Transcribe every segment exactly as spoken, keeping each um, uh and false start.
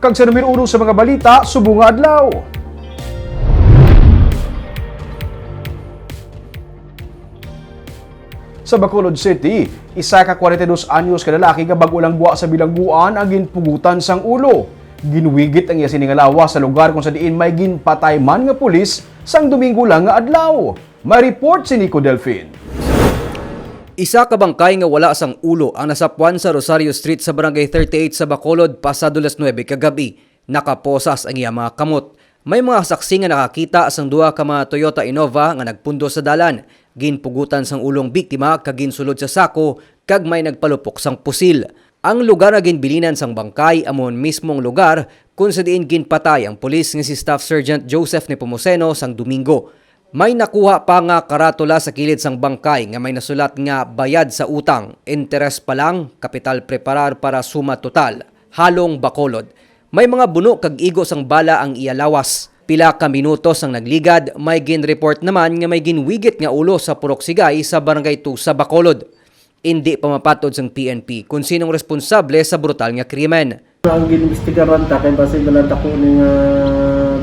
Kag sa numero uno sa mga balita subong nga adlaw. Sa Bacolod City, isa ka kwarenta y dos anyos ka lalaki nga bag-o lang gwa sa bilangguan ang ginpugutan sang ulo. Ginwigit ang iya sini nga lawas sa lugar kung sa diin may ginpatay man nga pulis sang Domingo lang nga adlaw. May report si Nico Delfin. Isa ka bangkay nga wala sang ulo ang nasapwan sa Rosario Street sa Barangay thirty-eight sa Bacolod pasado las nuebe kagab-i. Nakaposas ang iya mga kamot. May mga saksi nga nakakita sang duha ka mga Toyota Innova nga nagpundo sa dalan. Ginpugutan sang ulo ang biktima kag ginsulod sa sako kag may nagpalupok sang pusil. Ang lugar nga ginbilinan sang bangkay amo mismo ang lugar kung sa diin ginpatay ang pulis nga si Staff Sergeant Joseph Nepomuceno sang Domingo. May nakuha pa nga karatula sa kilid sang bangkay nga may nasulat nga bayad sa utang, interes pa lang, kapital preparar para suma total, Halong Bacolod. May mga buno kag igo sang bala ang iya lawas. Pila ka minutos ang nagligad, may ginreport naman nga may ginwigit nga ulo sa Purok Sigay sa Barangay two sa Bacolod. Indi pa mapatod sang P N P kung sinong responsable sa brutal nga krimen. Ang ginimbestigaran ta kay basi bala dako ni nga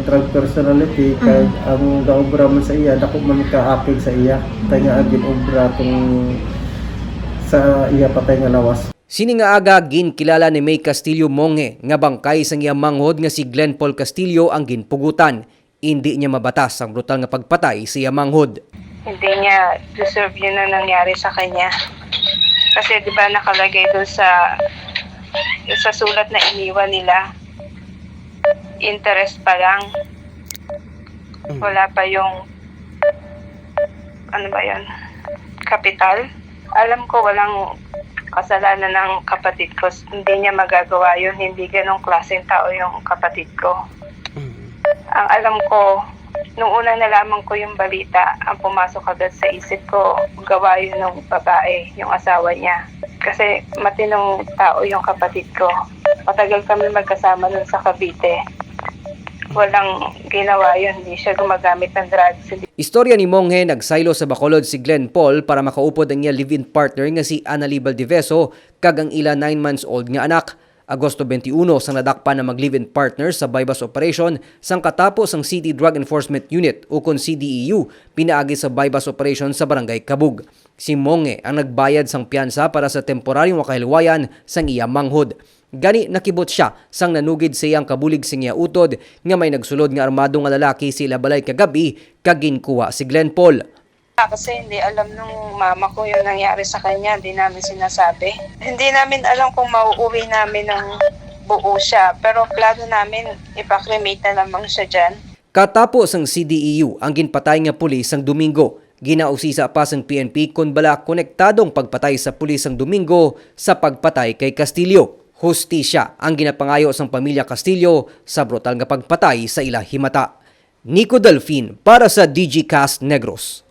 drug personality, kay ang gaobra man sa iya dako man kaapil sa iya, kay nga ang ginobra tong sa iya patay nga lawas. Sini nga aga ginkilala ni May Castillo Monge nga bangkay sang iya manghod nga si Glenn Paul Castillo ang ginpugutan. Indi niya mabatas ang brutal nga pagpatay sa iya manghod. Hindi niya deserve yun na nangyari sa kanya. Kasi di ba nakalagay doon sa sa sulat na iniwan nila, interest pa lang. Wala pa yung, ano ba yun, kapital. Alam ko walang kasalanan ng kapatid ko. Hindi niya magagawa yun. Hindi ganong klaseng tao yung kapatid ko. Ang alam ko, nung una nalaman ko yung balita, ang pumasok agad sa isip ko, gawa yun ng babae, yung asawa niya. Kasi matinong tao yung kapatid ko. Matagal kami magkasama nun sa Cavite. Walang ginawa yun. Hindi siya gumagamit ng drugs. Istorya ni Monghe, nagsaylo sa Bacolod si Glenn Paul para makaupod ang iya live-in partner nga si Annalie Valdiveso kag ang ila nine months old nga anak. Agosto twenty-one sang nadakpan ang mag-live-in partner sa buy-bust operation sang katapo sang City Drug Enforcement Unit, ukon C D E U, pinaagi sa buy-bust operation sa Barangay Cabug. Si Monghe ang nagbayad sang piyansa para sa temporaryong makahilwayan sang iya manghod. Gani, nakibot sia sang nanugid sa iyang kabulig sing iya utod nga may nagsulod nga armado nga lalaki sa ila balay kagab-i kag ginkuha si Glenn Paul. Kasi hindi alam nung mama ko yung nangyari sa kanya, hindi namin sinasabi. Hindi namin alam kung mauuwi namin ng buo siya, pero plano namin ipakremate na lamang siya dyan. Katapo sang C D E U ang ginpatay nga pulis sang Domingo. Ginausisa pa sang P N P kon bala konektado ang pagpatay sa pulis sang Domingo sa pagpatay kay Castillo. Hustisya ang ginapangayo sang pamilya Castillo sa brutal nga pagpatay sa ila himata. Nico Delfin para sa Digicast Negros.